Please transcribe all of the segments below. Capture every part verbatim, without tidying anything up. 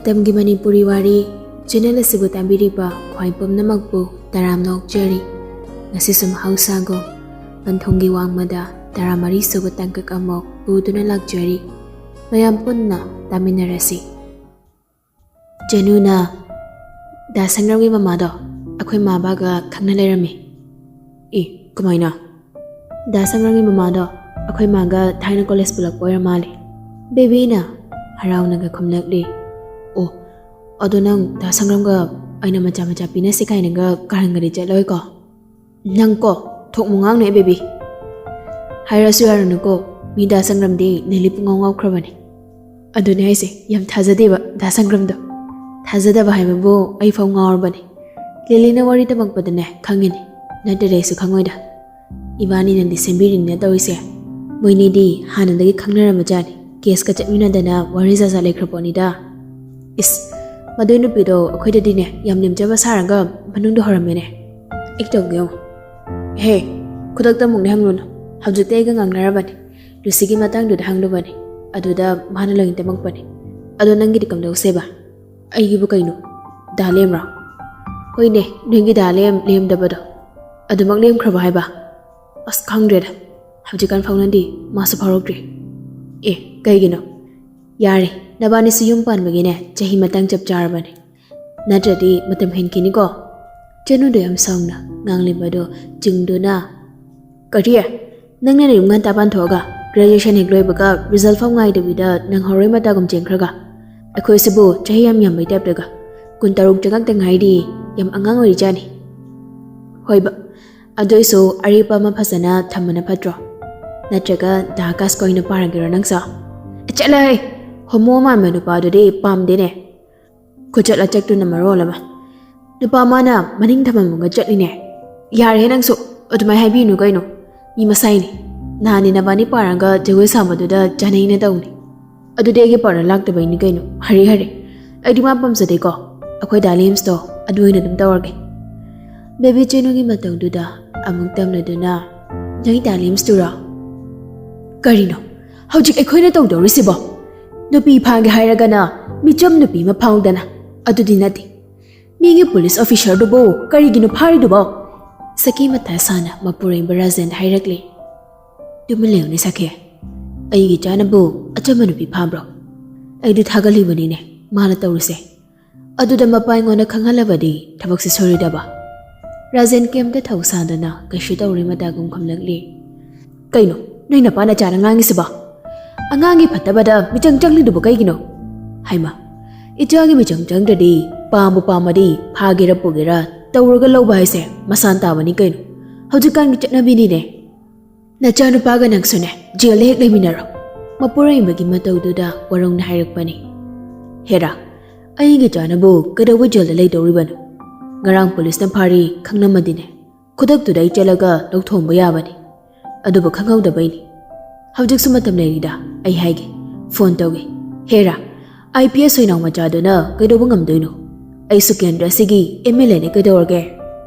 ꯃꯇꯝꯒꯤ ꯃꯅꯤꯄꯨꯔꯤ ꯋꯥꯔꯤ ꯆꯦꯅꯦꯜ ꯑꯁꯤꯕꯨ ꯇꯥꯕꯤꯔꯤꯕ ꯈ꯭ꯋꯥꯏ ꯄꯨꯝꯅꯃꯛꯄꯨ ꯇꯔꯥꯝꯅ ꯑꯣꯛꯆꯔꯤ꯫ ꯉꯁꯤꯁꯨ ꯃꯍꯧꯁꯥꯒꯨꯝ ꯄꯟꯊꯨꯡꯒꯤ ꯋꯥꯡꯃꯗ ꯇꯔꯥꯃꯔꯤ ꯁꯨꯕ ꯇꯥꯡꯀꯛ ꯑꯃꯨꯛ ꯄꯨꯗꯨꯅ ꯂꯥꯛꯆꯔꯤ꯫ ꯃꯌꯥꯝ ꯄꯨꯟꯅ ꯇꯥꯃꯤꯟꯅꯔꯁꯤ꯫ ꯆꯦꯅꯨꯅ ꯗꯥ ꯁꯪꯒ꯭ꯔꯥꯝꯒꯤ ꯃꯃꯥꯗꯣ ꯑꯩꯈꯣꯏ ꯃꯥ ꯕꯥꯒ ꯈꯪꯅ ꯂꯩꯔꯝꯃꯤ꯫ "ꯑꯦ, ꯀꯃꯥꯏꯅ?" "ꯗꯥ ꯁꯪꯒ꯭ꯔꯥꯝꯒꯤ ꯃꯃꯥꯗꯣ ꯑꯩꯈꯣꯏ ꯃꯥꯒ ꯊꯥꯏꯅ ꯀꯣꯂꯦꯖ ꯄꯨꯜꯂꯛꯄ ꯑꯣꯏꯔ ꯃꯥꯜꯂꯦ꯫" ꯕꯦꯕꯤꯅ ꯍꯔꯥꯎꯅꯒ ꯈꯨꯝꯂꯛꯂꯤ꯫ "ꯑꯣ, ꯑꯗꯣ ꯅꯪ ꯗꯥ ꯁꯪꯒ꯭ꯔꯥꯝꯒ ꯑꯩꯅ ꯃꯆꯥ ꯃꯆꯥ ꯄꯤꯅꯁꯦ ꯀꯥꯏꯅꯒ ꯀꯥꯔꯟꯒꯗꯤ ꯆꯠꯂꯣꯏꯀꯣ?" "ꯅꯪ ꯀꯣ, ꯊꯣꯛ ꯃꯉꯥꯡꯅꯦ ꯕꯦꯕꯤ꯫ ꯍꯥꯏꯔꯁꯨ ꯌꯥꯔꯨꯅꯨꯀꯣ, ꯃꯤ ꯗꯥ ꯁꯪꯒ꯭ꯔꯥꯝꯗꯤ ꯅꯦꯂꯤ ꯄꯨꯡꯉꯥꯎ ꯉꯥꯎꯈ꯭ꯔꯕꯅꯤ꯫" ꯑꯗꯨꯅꯦ ꯍꯥꯏꯁꯦ, ꯌꯥꯝ ꯊꯥꯖꯗꯦꯕ ꯗꯥ ꯁꯪꯒ꯭ꯔꯥꯝꯗꯣ꯫ ꯊꯥꯖꯗꯕ ꯍꯥꯏꯕꯕꯨ ꯑꯩ ꯐꯥꯎ ꯉꯥꯎꯔꯕꯅꯤ꯫ ꯂꯤꯂꯤꯅ ꯋꯥꯔꯤ ꯇꯝꯃꯛꯄꯗꯅꯦ ꯈꯪꯉꯤꯅꯤ, ꯅꯠꯇ꯭ꯔꯗꯤ ꯑꯩꯁꯨ ꯈꯪꯉꯣꯏꯗ꯫ ꯏꯕꯥꯅꯤꯅꯗꯤ ꯁꯦꯝꯕꯤꯔꯤꯅꯤꯅ ꯇꯧꯔꯤꯁꯦ꯫ ꯃꯣꯏꯅꯤꯗꯤ ꯍꯥꯟꯅꯗꯒꯤ ꯈꯪꯅꯔꯝꯕꯖꯥꯠꯅꯤ, ꯀꯦꯁꯀ ꯆꯠꯃꯤꯟꯅꯗꯅ ꯋꯥꯔꯤ ꯖꯥꯖꯥ ꯂꯩꯈ꯭ꯔ ꯄꯣꯠꯅꯤꯗ꯫ ꯏꯁ, ꯃꯗꯨꯏ ꯅꯨꯄꯤꯗꯣ ꯑꯩꯈꯣꯏꯗꯗꯤꯅꯦ ꯌꯥꯝ ꯅꯦꯝꯖꯕ ꯁꯥꯔꯒ ꯃꯅꯨꯡꯗ ꯍꯧꯔꯝꯃꯦꯅꯦ꯫ ꯑꯩ ꯇꯧꯒꯦ ꯌꯦꯡꯉꯣ꯫ ꯍꯦ, ꯈꯨꯗꯛꯇ ꯑꯃꯨꯛꯅꯦ ꯍꯪꯂꯨꯅꯨ, ꯍꯧꯖꯤꯛꯇꯤ ꯑꯩꯒ ꯉꯥꯡꯅꯔꯕꯅꯤ꯫ ꯂꯨꯁꯤꯒꯤ ꯃꯇꯥꯡꯗꯨꯗ ꯍꯪꯂꯨꯕꯅꯤ, ꯑꯗꯨꯗ ꯃꯥꯅ ꯂꯣꯏꯅ ꯇꯝꯃꯛꯄꯅꯤ꯫ ꯑꯗꯣ ꯅꯪꯒꯤꯗꯤ ꯀꯝꯗꯧꯁꯦꯕ? ꯑꯩꯒꯤꯕꯨ ꯀꯩꯅꯣ? ꯗꯥ ꯂꯦꯝꯔꯣ? ꯍꯣꯏꯅꯦ, ꯅꯣꯏꯒꯤ ꯗꯥ ꯂꯦꯝ ꯂꯦꯝꯗꯕꯗꯣ꯫ ꯑꯗꯨꯃꯛ ꯂꯦꯝꯈ꯭ꯔꯕ ꯍꯥꯏꯕ? ꯑꯁ, ꯈꯪꯗ꯭ꯔꯦꯗ, ꯍꯧꯖꯤꯛꯀꯥꯟ ꯐꯥꯎꯅꯗꯤ, ꯃꯥꯁꯨ ꯐꯥꯎꯔꯛꯇ꯭ꯔꯤ꯫ ꯑꯦ, ꯀꯩꯒꯤꯅꯣ? ꯌꯥꯔꯦ, ꯅꯕꯥꯅꯤꯁꯨ ꯌꯨꯝ ꯄꯥꯟꯕꯒꯤꯅꯦ ꯆꯍꯤ ꯃꯇꯥꯡ ꯆꯞ ꯆꯥꯔꯕꯅꯦ, ꯅꯠꯇ꯭ꯔꯗꯤ ꯃꯇꯝ ꯍꯦꯟꯈꯤꯅꯤꯀꯣ꯫ ꯆꯦꯅꯨꯗꯣ ꯌꯥꯝ ꯁꯥꯎꯅ ꯉꯥꯡꯂꯤꯕꯗꯣ ꯆꯤꯡꯗꯨꯅ, "ꯀꯔꯤ? ꯅꯪꯅ ꯅꯌꯨꯝ ꯉꯟꯇꯥ ꯄꯥꯟꯊꯣꯛꯑꯒ, ꯒ꯭ꯔꯦꯖꯨꯑꯦꯁꯟ ꯍꯦꯛ ꯂꯣꯏꯕꯒ ꯔꯤꯖꯜ ꯐꯥꯎ ꯉꯥꯏꯗꯕꯤꯗ ꯅꯪꯍꯧꯔꯣꯏ ꯃꯇꯥꯒꯨꯝ ꯆꯦꯟꯈ꯭ꯔꯒ? ꯑꯩꯈꯣꯏꯁꯤꯕꯨ ꯆꯍꯤ ꯌꯥꯝ ꯌꯥꯝꯕꯩ ꯇꯥꯏꯞꯇꯒ꯫ ꯀꯨꯟꯇꯔꯨꯛ ꯆꯪꯉꯛꯇ ꯉꯥꯏꯔꯤ, ꯌꯥꯝ ꯑꯉꯥꯡ ꯑꯣꯏꯔꯤꯖꯥꯠꯅꯤ꯫" "ꯍꯣꯏꯕ, ꯑꯗꯨꯏꯁꯨ ꯑꯔꯦꯞꯄ ꯑꯃ ꯐꯖꯅ ꯊꯝꯕꯅ ꯐꯠꯇ꯭ꯔꯣ? ꯅꯠꯇ꯭ꯔꯒ ꯗꯥ ꯀꯥꯁꯀ ꯑꯣꯏꯅ ꯄꯥꯔꯒꯦꯔꯣ ꯅꯪꯁꯨ?" "ꯆꯠꯂꯍꯦ! ꯍꯣꯃꯣ ꯃꯥꯟꯕ ꯅꯨꯄꯥꯗꯨꯗꯤ ꯄꯥꯝꯗꯦꯅꯦ꯫ ꯈꯨꯆꯠ ꯂꯆꯠꯇꯨꯅ ꯃꯔꯣꯜ ꯑꯃ꯫ ꯅꯨꯄꯥ ꯃꯥꯅ ꯃꯅꯤꯡ ꯊꯝꯃꯝꯃꯒ ꯆꯠꯂꯤꯅꯦ꯫" "ꯌꯥꯔꯦꯍꯦ ꯅꯪꯁꯨ, ꯑꯗꯨꯃꯥꯏꯅ ꯍꯥꯏꯕꯤꯅꯨ ꯀꯩꯅꯣ꯫ ꯃꯤ ꯃꯁꯥꯏꯅꯤ꯫ ꯅꯍꯥꯟꯅꯤ ꯅꯕꯥꯅꯤ ꯄꯥꯔꯒ ꯖꯒꯣꯏ ꯁꯥꯕꯗꯨꯗ ꯆꯥꯅꯩꯅ ꯇꯧꯅꯤ꯫ ꯑꯗꯨꯗꯤ ꯑꯩꯒꯤ ꯄꯥꯔꯠꯅꯔ ꯂꯥꯛꯇꯕꯩꯅꯤ ꯀꯩꯅꯣ꯫ ꯍꯔꯦ ꯍꯔꯦ, ꯑꯩꯗꯤ ꯃꯥ ꯄꯥꯝꯖꯗꯦꯀꯣ꯫ ꯑꯩꯈꯣꯏ ꯗꯥ ꯂꯦꯝꯁꯇꯣ ꯑꯗꯨ ꯑꯣꯏꯅ ꯑꯗꯨꯝ ꯇꯧꯔꯒꯦ꯫" ꯕꯦꯕꯤ ꯆꯦꯅꯨꯒꯤ ꯃꯇꯧꯗꯨꯗ ꯑꯃꯨꯛ ꯇꯝꯂꯗꯨꯅ, "ꯅꯣꯏ ꯗꯥ ꯂꯦꯝꯁꯇꯨꯔꯣ? ꯀꯔꯤꯅꯣ ꯍꯧꯖꯤꯛ ꯑꯩꯈꯣꯏꯅ ꯇꯧꯗꯧꯔꯤꯁꯤꯕꯣ? ꯅꯨꯄꯤ ꯐꯥꯒꯦ ꯍꯥꯏꯔꯒꯅ ꯃꯤꯆꯝ ꯅꯨꯄꯤ ꯑꯃ ꯐꯥꯎꯗꯅ꯫ ꯑꯗꯨꯗꯤ ꯅꯠꯇꯦ꯫ ꯃꯤꯒꯤ ꯄꯨꯂꯤꯁ ꯑꯣꯐꯤꯁꯔꯗꯨꯕꯨ ꯀꯔꯤꯒꯤꯅꯣ ꯐꯥꯔꯤꯗꯨꯕꯣ? ꯁꯈꯤ ꯃꯊꯥ ꯁꯥꯅ ꯃꯄꯨꯔꯣꯏꯕ ꯔꯥꯖꯦꯟꯗ ꯍꯥꯏꯔꯛꯂꯤ꯫ ꯇꯨꯃꯤꯟ ꯂꯩꯌꯨꯅꯦ ꯁꯈꯤ꯫ ꯑꯩꯒꯤ ꯏꯆꯥꯅꯕꯨ ꯑꯆꯝꯕ ꯅꯨꯄꯤ ꯐꯥꯕ꯭ꯔꯣ? ꯑꯩꯗꯤ ꯊꯥꯒꯠꯂꯤꯕꯅꯤꯅꯦ ꯃꯥꯅ ꯇꯧꯔꯤꯁꯦ꯫ ꯑꯗꯨꯗ ꯃꯄꯥ ꯑꯩꯉꯣꯟꯗ ꯈꯪꯍꯜꯂꯕꯗꯤ ꯊꯕꯛꯁꯦ ꯁꯣꯏꯔꯣꯏꯗꯕ꯫ ꯔꯥꯖꯦꯟ ꯀꯩꯝꯇ ꯊꯧꯁꯥꯗꯅ ꯀꯩꯁꯨ ꯇꯧꯔꯣꯏ ꯃꯇꯥꯒꯨꯝ ꯈꯨꯝꯂꯛꯂꯤ꯫ ꯀꯩꯅꯣ ꯅꯣꯏ ꯅꯄꯥ ꯅꯆꯥꯅ ꯉꯥꯡꯉꯤꯁꯤꯕꯣ? ꯑꯉꯥꯡꯒꯤ ꯐꯠꯇꯕꯗ ꯃꯤꯆꯪ ꯆꯪꯂꯤꯗꯨꯕꯨ ꯀꯩꯒꯤꯅꯣ? ꯍꯥꯏꯃ, ꯏꯆꯥꯒꯤ ꯃꯤꯆꯪ ꯆꯪꯗ꯭ꯔꯗꯤ ꯄꯥꯝꯕꯨ ꯄꯥꯝꯃꯗꯤ ꯐꯥꯒꯦꯔꯥ ꯄꯨꯒꯦꯔꯥ ꯇꯧꯔꯒ ꯂꯧꯕ ꯍꯥꯏꯁꯦ ꯃꯁꯥꯟ ꯇꯥꯕꯅꯤ ꯀꯩꯅꯣ꯫ ꯍꯧꯖꯤꯛꯀꯥꯟꯒꯤ ꯆꯠꯅꯕꯤꯅꯤꯅꯦ꯫ ꯅꯆꯥꯅꯨꯄꯥꯒ ꯅꯪꯁꯨꯅꯦ ꯖꯦꯜꯗ ꯍꯦꯛ ꯂꯩꯃꯤꯟꯅꯔꯣ꯫ ꯃꯄꯨꯔꯣꯏꯕꯒꯤ ꯃꯇꯧꯗꯨꯗ ꯋꯥꯔꯧꯅ ꯍꯥꯏꯔꯛꯄꯅꯤ꯫ ꯍꯦꯔꯥ, ꯑꯩꯒꯤ ꯏꯆꯥꯅꯕꯨ ꯀꯩꯗꯧꯕ ꯖꯦꯜꯗ ꯂꯩꯗꯧꯔꯤꯕꯅꯣ? ꯉꯔꯥꯡ ꯄꯨꯂꯤꯁꯅ ꯐꯥꯔꯤ ꯈꯪꯂꯝꯃꯗꯤꯅꯦ, ꯈꯨꯗꯛꯇꯨꯗ ꯑꯩ ꯆꯠꯂꯒ ꯂꯧꯊꯣꯛꯑꯝꯕ ꯌꯥꯕꯅꯤ꯫ ꯑꯗꯨꯕꯨ ꯈꯪꯍꯧꯗꯕꯩꯅꯤ꯫ ꯍꯧꯖꯤꯛꯁꯨ ꯃꯇꯝ ꯂꯩꯔꯤꯗ, ꯑꯩ ꯍꯥꯏꯒꯦ꯫ ꯐꯣꯟ ꯇꯧꯒꯦ꯫ ꯍꯦꯔꯥ, ꯑꯥꯏ ꯄꯤ ꯑꯦꯁ ꯑꯣꯏꯅꯥꯎ ꯃꯆꯥꯗꯨꯅ ꯀꯩꯗꯧꯕ ꯉꯝꯗꯣꯏꯅꯣ? ꯑꯩꯁꯨ ꯀꯦꯟꯗ꯭ꯔ ꯑꯁꯤꯒꯤ ꯑꯦꯝ ꯑꯦꯜ ꯑꯦꯅꯦ ꯀꯩꯗꯧꯔꯒꯦ?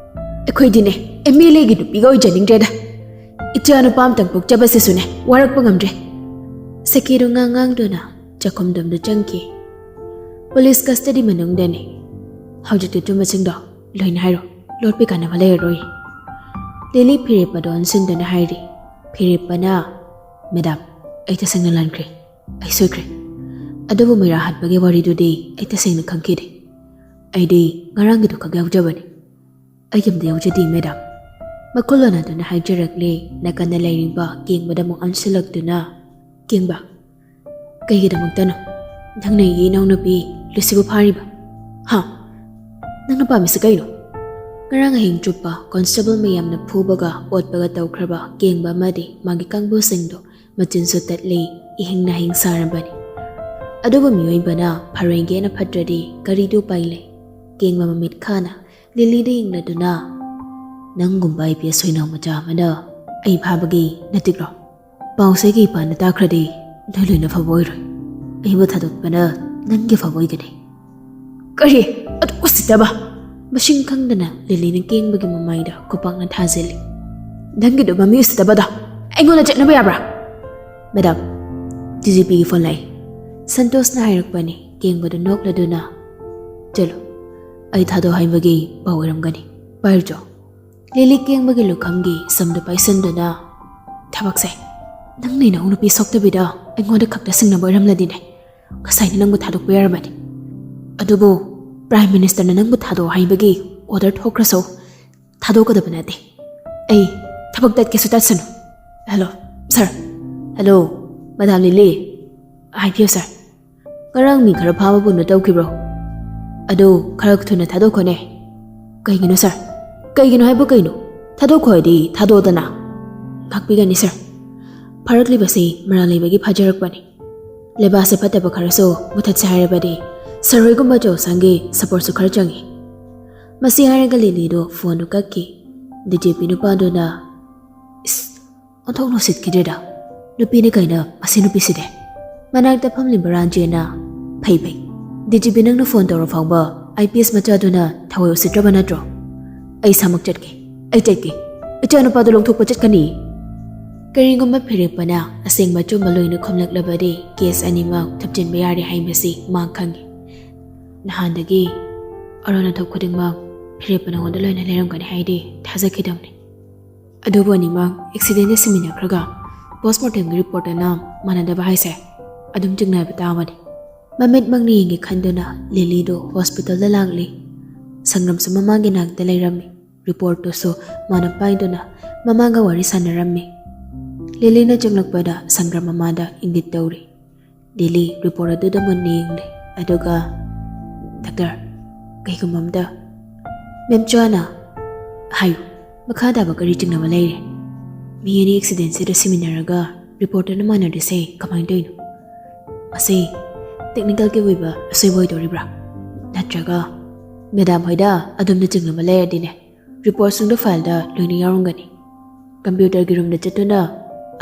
ꯑꯩꯈꯣꯏꯗꯤꯅꯦ ꯑꯦꯝ ꯑꯦꯜ ꯑꯦꯒꯤ ꯅꯨꯄꯤꯒ ꯑꯣꯏꯖꯅꯤꯡꯗ꯭ꯔꯦꯗ꯫ ꯏꯆꯥ ꯅꯨꯄꯥ ꯑꯃꯇꯪ ꯄꯣꯛꯆꯕꯁꯤꯁꯨꯅꯦ ꯋꯥꯔꯛꯄ ꯉꯝꯗ꯭ꯔꯦ꯫ ꯁꯈꯤꯗꯨ ꯉꯥꯡ ꯉꯥꯡꯗꯨꯅ ꯆꯥꯛꯈꯨꯝꯗꯣꯝꯗ ꯆꯪꯈꯤ꯫ ꯄꯨꯂꯤꯁ ꯀꯁꯇꯗꯤ ꯃꯅꯨꯡꯗꯅꯤ꯫ ꯍꯧꯖꯤꯛꯇꯤ ꯑꯆꯨꯝꯕꯁꯤꯡꯗꯣ ꯂꯣꯏꯅ ꯍꯥꯏꯔꯣ꯫ ꯂꯣꯠꯄꯤ ꯀꯥꯟꯅꯕ ꯂꯩꯔꯔꯣꯏ꯫ ꯂꯤꯂꯤ ꯐꯤꯔꯦꯞꯄꯗ ꯑꯣꯟꯁꯤꯟꯗꯨꯅ ꯍꯥꯏꯔꯤ꯫ ꯐꯤꯔꯦꯞꯄꯅ, "ꯃꯦꯗꯥꯝ, ꯑꯩ ꯇꯁꯦꯡꯅ ꯂꯥꯟꯈ꯭ꯔꯦ꯫ ꯑꯩ ꯁꯣꯏꯈ꯭ꯔꯦ꯫ ꯑꯗꯨꯕꯨ ꯃꯩꯔꯥ ꯍꯥꯠꯄꯒꯤ ꯋꯥꯔꯤꯗꯨꯗꯤ ꯑꯩ ꯇꯁꯦꯡꯅ ꯈꯪꯈꯤꯗꯦ꯫ ꯑꯩꯗꯤ ꯉꯔꯥꯡꯒꯤꯗꯨ ꯈꯛ ꯌꯥꯎꯖꯕꯅꯤ꯫ ꯑꯩ ꯑꯝꯇ ꯌꯥꯎꯖꯗꯦ, ꯃꯦꯗꯥꯝ꯫" ꯃꯈꯨꯜ ꯂꯣꯟꯅꯗꯨꯅ ꯍꯥꯏꯖꯔꯛꯂꯦ꯫ ꯅꯥꯀꯟꯗ ꯂꯩꯔꯤꯕ ꯀꯦꯡꯕꯗ ꯑꯃꯨꯛ ꯑꯣꯟꯁꯤꯜꯂꯛꯇꯨꯅ, "ꯀꯦꯡꯕ, ꯀꯩꯒꯤꯗꯃꯛꯇꯅꯣ ꯅꯪꯅ ꯑꯩꯒꯤ ꯏꯅꯥꯎꯅꯨꯄꯤ ꯂꯨꯁꯤꯕꯨ ꯐꯥꯔꯤꯕ? ꯍꯥ? ꯅꯪꯅ ꯄꯥꯝꯃꯤꯁꯤ ꯀꯩꯅꯣ?" ꯉꯔꯥꯡ ꯑꯍꯤꯡ ꯆꯨꯞꯄ ꯀꯣꯟꯁꯇꯦꯕꯜ ꯃꯌꯥꯝꯅ ꯐꯨꯕꯒ ꯑꯣꯠꯄꯒ ꯇꯧꯈ꯭ꯔꯕ ꯀꯦꯡꯕ ꯑꯃꯗꯤ ꯃꯥꯒꯤ ꯀꯥꯡꯕꯨꯁꯤꯡꯗꯨ ꯃꯆꯤꯟꯁꯨ ꯇꯠꯂꯤ, ꯏꯍꯤꯡ ꯅꯥꯍꯤꯡ ꯁꯥꯔꯕꯅꯤ꯫ ꯑꯗꯨꯕꯨ ꯃꯤꯑꯣꯏꯕꯅ ꯐꯔꯣꯏꯒꯦꯅ ꯐꯠꯇ꯭ꯔꯗꯤ ꯀꯔꯤꯗꯤ ꯎꯄꯥꯏ ꯂꯩ? ꯀꯦꯡꯕ ꯃꯃꯤꯠ ꯈꯥꯅ ꯂꯤꯂꯤꯗ ꯌꯦꯡꯂꯗꯨꯅ, "ꯅꯪꯒꯨꯝꯕ ꯑꯥꯏ ꯄꯤ ꯑꯦꯁ ꯑꯣꯏꯅꯥꯎ ꯃꯆꯥ ꯑꯃꯅ ꯑꯩ ꯐꯥꯕꯒꯤ ꯅꯇꯤꯛꯔꯣ? ꯄꯥꯎꯁꯦ ꯑꯩꯒꯤ ꯏꯄꯥꯅ ꯇꯥꯈ꯭ꯔꯗꯤ ꯅꯣꯏ ꯂꯣꯏꯅ ꯐꯕ ꯑꯣꯏꯔꯣꯏ꯫ ꯑꯩꯕꯨ ꯊꯥꯗꯣꯛꯄꯅ ꯅꯪꯒꯤ ꯐꯕ ꯑꯣꯏꯒꯅꯤ꯫" "ꯀꯔꯤ? ꯑꯗꯨ ꯎꯁꯤꯠꯇꯕ!" ꯃꯁꯤꯡ ꯈꯪꯗꯅ ꯂꯤꯂꯤꯅ ꯀꯦꯡꯕꯒꯤ ꯃꯃꯥꯏꯗ ꯈꯨꯄꯥꯛꯅ ꯊꯥꯖꯤꯜꯂꯤ꯫ "ꯅꯪꯒꯤꯗꯨ ꯃꯃꯤ ꯎꯁꯤꯠꯇꯕꯗꯣ ꯑꯩꯉꯣꯟꯗ ꯆꯠꯅꯕ ꯌꯥꯕ꯭ꯔꯥ?" "ꯃꯦꯗꯥꯝ, ꯗꯤ ꯖꯤ ꯄꯤꯒꯤ ꯐꯣꯟ ꯂꯥꯛꯏ꯫" ꯁꯟꯇꯣꯁꯅ ꯍꯥꯏꯔꯛꯄꯅꯤ꯫ ꯌꯦꯡꯕꯗꯨ ꯅꯣꯛꯂꯗꯨꯅ, "ꯆꯠꯂꯨ, ꯑꯩ ꯊꯥꯗꯣꯛ ꯍꯥꯏꯕꯒꯤ ꯄꯥꯎ ꯑꯣꯏꯔꯝꯒꯅꯤ꯫ ꯄꯥꯏꯔꯨꯆꯣ꯫" ꯂꯤꯂꯤ ꯀꯦꯡꯕꯒꯤ ꯂꯨꯈꯝꯒꯤ ꯁꯝꯗꯨ ꯄꯥꯏꯁꯟꯗꯨꯅ, "ꯊꯕꯛꯁꯦ ꯅꯪ ꯅꯅꯥꯎ ꯅꯨꯄꯤ ꯁꯣꯛꯇꯕꯤꯗ ꯑꯩꯉꯣꯟꯗ ꯈꯛꯇ ꯁꯤꯡꯅꯕ ꯑꯣꯏꯔꯝꯂꯗꯤꯅꯦ, ꯉꯁꯥꯏꯅ ꯅꯪꯕꯨ ꯊꯥꯗꯣꯛꯄ ꯌꯥꯔꯕꯅꯤ꯫ ꯑꯗꯨꯕꯨ Prime Ministerꯅ ꯅꯪꯕꯨ ꯊꯥꯗꯣꯛꯑꯣ ꯍꯥꯏꯕꯒꯤ order ꯊꯣꯛꯈ꯭ꯔꯁꯨ ꯊꯥꯗꯣꯛꯀꯗꯕ ꯅꯠꯇꯦ꯫ ꯑꯩ ꯊꯕꯛ ꯇꯠꯀꯦꯁꯨ ꯇꯠꯁꯅꯨ꯫ Hello, sir꯫ Hello, Madam ꯂꯤꯂꯤ꯫ ꯍꯥꯏꯕꯤꯌꯨ, sir꯫ ꯉꯔꯥꯡ ꯃꯤ ꯈꯔ ꯐꯥꯕ ꯄꯨꯟꯕ ꯇꯧꯈꯤꯕ꯭ꯔꯣ? ꯑꯗꯨ ꯈꯔ ꯊꯨꯅ ꯊꯥꯗꯣꯛꯈꯣꯅꯦ꯫" "ꯀꯩꯒꯤꯅꯣ, sir? ꯀꯩꯒꯤꯅꯣ ꯍꯥꯏꯕꯨ ꯀꯩꯅꯣ? ꯊꯥꯗꯣꯛꯈꯣ ꯍꯥꯏꯗꯤ ꯊꯥꯗꯣꯛꯑꯣꯗꯅ꯫" "ꯉꯥꯛꯄꯤꯒꯅꯤ, sir꯫ ꯐꯥꯔꯛꯂꯤꯕꯁꯤ ꯃꯔꯥꯜ ꯂꯩꯕꯒꯤ ꯐꯥꯖꯔꯛꯄꯅꯤ꯫ ꯂꯩꯕꯥꯛꯁꯦ ꯐꯠꯇꯕ ꯈꯔꯁꯨ ꯃꯨꯊꯠꯁꯦ ꯍꯥꯏꯔꯕꯗꯤ sir ꯍꯣꯏꯒꯨꯝꯕ ꯑꯆꯧ ꯑꯁꯥꯡꯒꯤ supportꯁꯨ ꯈꯔ ꯆꯪꯏ꯫" ꯃꯁꯤ ꯍꯥꯏꯔꯒ ꯂꯤꯂꯤꯗꯣ phoneꯗꯨ ꯀꯛꯈꯤ꯫ DGP ꯅꯨꯄꯥꯗꯨꯅ, "ꯏꯁ, ꯑꯣꯟꯊꯣꯛꯅ ꯎꯁꯤꯠꯈꯤꯗ꯭ꯔꯦꯗ꯫ ꯅꯨꯄꯤꯅ ꯀꯩꯅꯣ ꯃꯁꯤ ꯅꯨꯄꯤꯁꯤꯗꯤ?" ꯃꯅꯥꯛꯇ ꯐꯝꯂꯤꯕ ꯔꯥꯟꯖꯦꯅ, "ꯐꯩ ꯐꯩ꯫ DGP ꯅꯪꯅ phone ꯇꯧꯔ ꯐꯥꯎꯕ IPS ꯃꯆꯥꯗꯨꯅ ꯊꯋꯥꯏ ꯎꯁꯤꯠꯇ꯭ꯔꯕ ꯅꯠꯇ꯭ꯔꯣ? ꯑꯩ ꯏꯁꯥꯃꯛ ꯆꯠꯀꯦ꯫ ꯑꯩ ꯆꯠꯀꯦ꯫ ꯏꯆꯥꯅꯨꯄꯥꯗꯨ ꯂꯧꯊꯣꯛꯄ ꯆꯠꯀꯅꯤ꯫" ꯀꯔꯤꯒꯨꯝꯕ ꯐꯤꯔꯦꯞꯄꯅ ꯑꯁꯦꯡꯕ ꯑꯆꯨꯝꯕ ꯂꯣꯏꯅ ꯈꯨꯝꯂꯛꯂꯕꯗꯤ case ꯑꯅꯤꯃꯛ ꯊꯨꯞꯆꯤꯟꯕ ꯌꯥꯔꯦ ꯍꯥꯏꯕꯁꯤ ꯃꯥ ꯈꯪꯏ꯫ ꯅꯍꯥꯟꯗꯒꯤ ꯑꯔꯣꯟ ꯑꯊꯨꯞ ꯈꯨꯗꯤꯡꯃꯛ ꯐꯤꯔꯦꯞꯄ ꯅꯉꯣꯟꯗ ꯂꯣꯏꯅ ꯂꯩꯔꯝꯒꯅꯤ ꯍꯥꯏꯗꯤ ꯊꯥꯖꯈꯤꯗꯕꯅꯤ꯫ ꯑꯗꯨꯕꯨ ꯑꯅꯤꯃꯛ accidentꯗ ꯁꯤꯃꯤꯟꯅꯈ꯭ꯔꯒ postmortemꯒꯤ reportꯇꯅ ꯃꯥꯟꯅꯗꯕ ꯍꯥꯏꯁꯦ ꯑꯗꯨꯝ ꯆꯤꯡꯅꯕ ꯇꯥꯕꯅꯤ꯫ ꯃꯃꯤꯠꯃꯛꯅ ꯌꯦꯡꯒꯦ ꯈꯟꯗꯨꯅ ꯂꯤꯂꯤꯗꯨ hospitalꯗ ꯂꯥꯛꯂꯤ꯫ ꯁꯪꯒ꯭ꯔꯝꯁꯨ ꯃꯃꯥꯒꯤ ꯅꯥꯛꯇ ꯂꯩꯔꯝꯃꯤ꯫ Reportꯇꯨꯁꯨ ꯃꯥꯅ ꯄꯥꯏꯗꯨꯅ ꯃꯃꯥꯒ ꯋꯥꯔꯤ ꯁꯥꯟꯅꯔꯝꯃꯤ꯫ ꯂꯤꯂꯤꯅ ꯆꯪꯂꯛꯄꯗ ꯁꯪꯒ꯭ꯔꯝ ꯃꯃꯥꯗ ꯏꯪꯒꯤꯠ ꯇꯧꯔꯤ꯫ ꯂꯤꯂꯤ report ꯑꯗꯨꯗ ꯃꯨꯟꯅ ꯌꯦꯡꯂꯤ꯫ ꯑꯗꯨꯒ, "Doctor, ꯀꯩꯒꯨꯝꯕ ꯑꯝꯇ?" ꯃꯦꯝꯆꯥꯅ, "ꯍꯥꯏꯌꯨ, ꯃꯈꯥ ꯇꯥꯕ ꯀꯔꯤ ꯆꯤꯡꯅꯕ ꯂꯩꯔꯦ? ꯃꯤ ꯑꯅꯤ accidentꯁꯤꯗ ꯁꯤꯃꯤꯟꯅꯔꯒ reportꯇꯅ ꯃꯥꯟꯅꯗ꯭ꯔꯤꯁꯦ ꯀꯃꯥꯏꯅ ꯇꯧꯔꯤꯅꯣ? ꯃꯁꯤ technicalꯒꯤ ꯑꯣꯏꯕ ꯑꯁꯣꯏꯕ ꯑꯣꯏꯗꯣꯔꯤꯕ꯭ꯔꯥ? ꯅꯠꯇ꯭ꯔꯒ madam ꯍꯣꯏꯗ ꯑꯗꯣꯝꯗ ꯆꯤꯡꯅꯕ ꯂꯩꯔꯗꯤꯅꯦ, reportꯁꯤꯡꯗꯣ fileꯗ ꯂꯣꯏꯅ ꯌꯥꯎꯔꯝꯒꯅꯤ꯫ Computerꯒꯤ roomꯗ ꯆꯠꯇꯨꯅ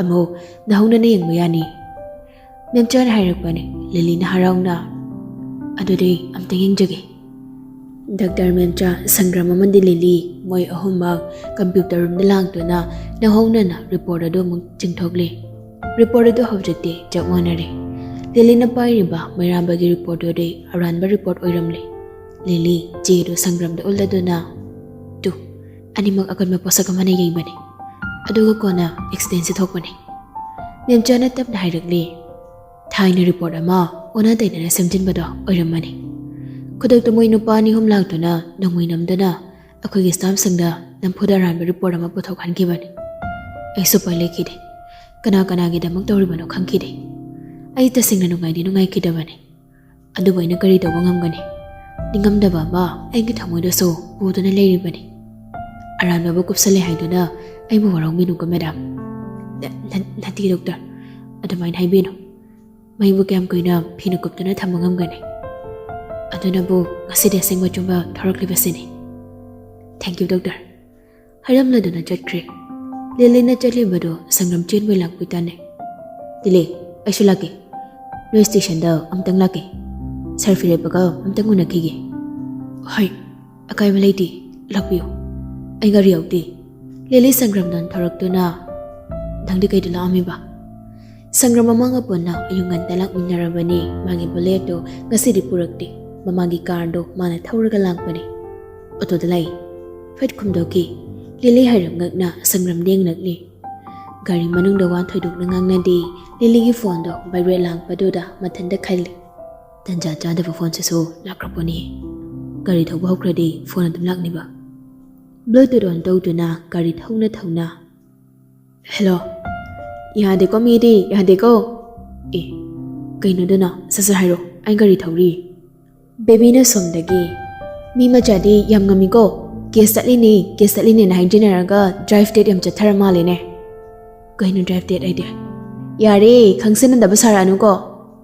ꯑꯃꯨꯛ ꯅꯧꯍꯧꯅꯅ ꯌꯦꯡꯕ ꯌꯥꯅꯤ꯫" ꯃꯦꯝꯆꯥꯅ ꯍꯥꯏꯔꯛꯄꯅꯤ꯫ ꯂꯤꯂꯤꯅ ꯍꯔꯥꯎꯅ, "ꯑꯗꯨꯗꯤ ꯑꯝꯇ ꯌꯦꯡꯖꯒꯦ꯫" Doctor, ꯃꯦꯝꯆꯥ, ꯁꯪꯒ꯭ꯔꯝ ꯑꯃꯗꯤ ꯂꯤꯂꯤ, ꯃꯣꯏ ꯑꯍꯨꯝꯃꯛ computer roomꯗ ꯂꯥꯛꯇꯨꯅ ꯅꯧꯍꯧꯅꯅ report ꯑꯗꯨ ꯑꯃꯨꯛ ꯆꯤꯡꯊꯣꯛꯂꯤ꯫ Report ꯑꯗꯨ ꯍꯧꯖꯤꯛꯇꯤ ꯆꯞ ꯃꯥꯟꯅꯔꯦ꯫ ꯂꯤꯂꯤꯅ ꯄꯥꯏꯔꯤꯕ ꯃꯩꯔꯥꯕꯒꯤ ꯔꯤꯄꯣꯔꯠꯇꯨꯗꯤ ꯑꯔꯥꯟꯕ ꯔꯤꯄꯣꯔꯠ ꯑꯣꯏꯔꯝꯂꯦ꯫ ꯂꯤꯂꯤ ꯆꯦꯗꯨ ꯁꯪꯒ꯭ꯔꯝꯗ ꯎꯠꯂꯗꯨꯅ, "ꯇꯨ, ꯑꯅꯤꯃꯛ ꯑꯀꯟꯕ ꯄꯣꯠꯁꯛ ꯑꯃꯅ ꯌꯩꯕꯅꯤ꯫ ꯑꯗꯨꯒ ꯀꯣꯟꯅ ꯑꯦꯛꯁꯤꯗꯦꯟꯁꯤ ꯊꯣꯛꯄꯅꯤ꯫" ꯃꯦꯝꯆꯥꯅ ꯇꯞꯅ ꯍꯥꯏꯔꯛꯂꯤ, "ꯊꯥꯏꯅ ꯔꯤꯄꯣꯔꯠ ꯑꯃ ꯑꯣꯟꯅ ꯇꯩꯅꯅ ꯁꯦꯝꯖꯤꯟꯕꯗꯣ ꯑꯣꯏꯔꯝꯃꯅꯤ꯫ ꯈꯨꯗꯛꯇ ꯃꯣꯏ ꯅꯨꯄꯥ ꯑꯅꯤ ꯑꯍꯨꯝ ꯂꯥꯛꯇꯨꯅ ꯅꯣꯡꯃꯩ ꯅꯝꯗꯨꯅ ꯑꯩꯈꯣꯏꯒꯤ ꯁ꯭ꯇꯥꯐꯁꯤꯡꯗ ꯅꯝꯐꯨꯗ ꯑꯔꯥꯟꯕ ꯔꯤꯄꯣꯔꯠ ꯑꯃ ꯄꯨꯊꯣꯛꯍꯟꯈꯤꯕꯅꯤ꯫ ꯑꯩꯁꯨ ꯎꯄꯥꯏ ꯂꯩꯈꯤꯗꯦ꯫ ꯀꯅꯥ ꯀꯅꯥꯒꯤꯗꯃꯛ ꯇꯧꯔꯤꯕꯅꯣ ꯈꯪꯈꯤꯗꯦ꯫ ꯑꯩ ꯇꯁꯦꯡꯅ ꯅꯨꯡꯉꯥꯏꯗꯤ ꯅꯨꯡꯉꯥꯏꯈꯤꯗꯕꯅꯤ꯫ ꯑꯗꯨꯕꯨ ꯑꯩꯅ ꯀꯔꯤ ꯇꯧꯕ ꯉꯝꯒꯅꯤ? ꯅꯤꯡꯉꯝꯗꯕ ꯑꯃ ꯑꯩꯒꯤ ꯊꯃꯣꯏꯗꯁꯨ ꯄꯨꯗꯨꯅ ꯂꯩꯔꯤꯕꯅꯤ꯫ ꯑꯔꯥꯟꯕꯕꯨ ꯀꯨꯞꯁꯜꯂꯦ ꯍꯥꯏꯗꯨꯅ ꯑꯩꯕꯨ ꯋꯥꯔꯧꯕꯤꯅꯨꯀꯣ, ꯃꯦꯗꯥꯝ꯫" "ꯅ-, ꯅ-, ꯅꯠꯇꯦ, ꯗꯣꯛꯇꯔ꯫ ꯑꯗꯨꯃꯥꯏꯅ ꯍꯥꯏꯕꯤꯅꯨ꯫ ꯃꯩꯕꯨ ꯀꯌꯥꯝ ꯀꯨꯏꯅ ꯐꯤꯅ ꯀꯨꯞꯇꯨꯅ ꯊꯝꯕ ꯉꯝꯒꯅꯤ? ꯑꯗꯨꯅꯕꯨ ꯉꯁꯤꯗꯤ ꯑꯁꯦꯡꯕ ꯑꯆꯨꯝꯕ ꯊꯣꯔꯛꯂꯤꯕꯁꯤꯅꯤ꯫ Thank you, doctor." ꯍꯥꯏꯔꯝꯂꯗꯨꯅ ꯆꯠꯈ꯭ꯔꯦ꯫ ꯂꯤꯂꯤꯅ ꯆꯠꯂꯤꯕꯗꯨ ꯁꯪꯒ꯭ꯔꯝ ꯆꯦꯟꯕꯣꯏ ꯂꯥꯛꯄꯣꯏ ꯇꯥꯅꯩ꯫ "ꯂꯤꯂꯤ, ꯑꯩꯁꯨ ꯂꯥꯛꯀꯦ꯫ ꯅꯣꯏ ꯁ꯭ꯇꯦꯁꯟꯗ ꯑꯝꯇꯪ ꯂꯥꯛꯀꯦ꯫ ꯁꯥꯔ ꯐꯤꯂꯤꯞꯀ ꯑꯝꯇꯪ ꯎꯅꯈꯤꯒꯦ꯫" "ꯍꯣꯏ, ꯑꯀꯥꯏꯕ ꯂꯩꯇꯦ, ꯂꯥꯛꯄꯤꯌꯨ꯫ ꯑꯩ ꯒꯥꯔꯤ ꯌꯥꯎꯗꯦ꯫" ꯂꯤꯂꯤ ꯁꯪꯒ꯭ꯔꯝ ꯅꯣꯟꯊꯣꯔꯛꯇꯨꯅ, "ꯅꯪꯗꯤ ꯀꯩꯗ ꯂꯥꯛꯑꯝꯃꯤꯕ?" ꯁꯪꯒ꯭ꯔꯝ ꯃꯃꯥꯒ ꯄꯨꯟꯅ ꯑꯌꯨꯛ ꯉꯟꯇꯥ ꯂꯥꯛꯃꯤꯟꯅꯔꯕꯅꯤ꯫ ꯃꯥꯒꯤ ꯕꯨꯂꯦꯠꯇꯨ ꯉꯁꯤꯗꯤ ꯄꯨꯔꯛꯇꯦ꯫ ꯃꯃꯥꯒꯤ ꯀꯥꯔꯗꯨ ꯃꯥꯅ ꯊꯧꯔꯒ ꯂꯥꯛꯄꯅꯤ꯫ "ꯑꯣꯇꯣꯗ ꯂꯥꯛꯏ꯫" ꯐꯠ ꯈꯨꯝꯗꯣꯛꯈꯤ꯫ ꯂꯤꯂꯤ ꯍꯥꯏꯔꯞ ꯉꯛꯅ ꯁꯪꯒ꯭ꯔꯝꯗ ꯌꯦꯡꯂꯛꯂꯤ꯫ ꯒꯥꯔꯤ ꯃꯅꯨꯡꯗ ꯋꯥ ꯊꯣꯏꯗꯣꯛꯅ ꯉꯥꯡꯅꯗꯦ꯫ ꯂꯤꯂꯤꯒꯤ ꯐꯣꯟꯗꯣ vibrate ꯂꯥꯡꯕꯗꯨꯗ ꯃꯊꯟꯇ ꯈꯜꯂꯤ, "ꯇꯟꯖꯥ ꯆꯥꯗꯕ ꯐꯣꯟꯁꯤꯁꯨ ꯂꯥꯛꯈ꯭ꯔꯄꯣꯠꯅꯤ꯫ ꯒꯥꯔꯤ ꯊꯧꯕ ꯍꯧꯈ꯭ꯔꯗꯤ ꯐꯣꯟ ꯑꯗꯨꯝ ꯂꯥꯛꯅꯤꯕ꯫" Bluetooth on ꯇꯧꯗꯨꯅ ꯒꯥꯔꯤ ꯊꯧꯅ ꯊꯧꯅ, "ꯍꯦꯜꯂꯣ꯫" "ꯌꯥꯗꯦꯀꯣ ꯃꯤꯗꯤ, ꯌꯥꯗꯦꯀꯣ꯫" "ꯑꯦ, ꯀꯩꯅꯣꯗꯨꯅ? ꯁꯠ ꯁꯠ ꯍꯥꯏꯔꯣ, ꯑꯩ ꯒꯥꯔꯤ ꯊꯧꯔꯤ꯫" ꯕꯦꯕꯤꯅ ꯁꯣꯝꯗꯒꯤ, "ꯃꯤ ꯃꯆꯥꯗꯤ ꯌꯥꯝ ꯉꯝꯃꯤꯀꯣ, ꯀꯦꯁ ꯆꯠꯂꯤꯅꯦ, ꯀꯦꯁ ꯆꯠꯂꯤꯅꯦꯅ ꯍꯥꯏꯖꯤꯟꯅꯔꯒ ꯗ꯭ꯔꯥꯏꯚ ꯗꯦꯠ ꯌꯥꯝ ꯆꯠꯊꯔ ꯃꯥꯜꯂꯦꯅꯦ꯫" "ꯀꯩꯅꯣ ꯗ꯭ꯔꯥꯏꯚ ꯗꯦꯠ ꯍꯥꯏꯗꯤ?" "ꯌꯥꯔꯦ, ꯈꯪꯁꯤꯟꯅꯗꯕ ꯁꯥꯔꯛꯑꯅꯨꯀꯣ꯫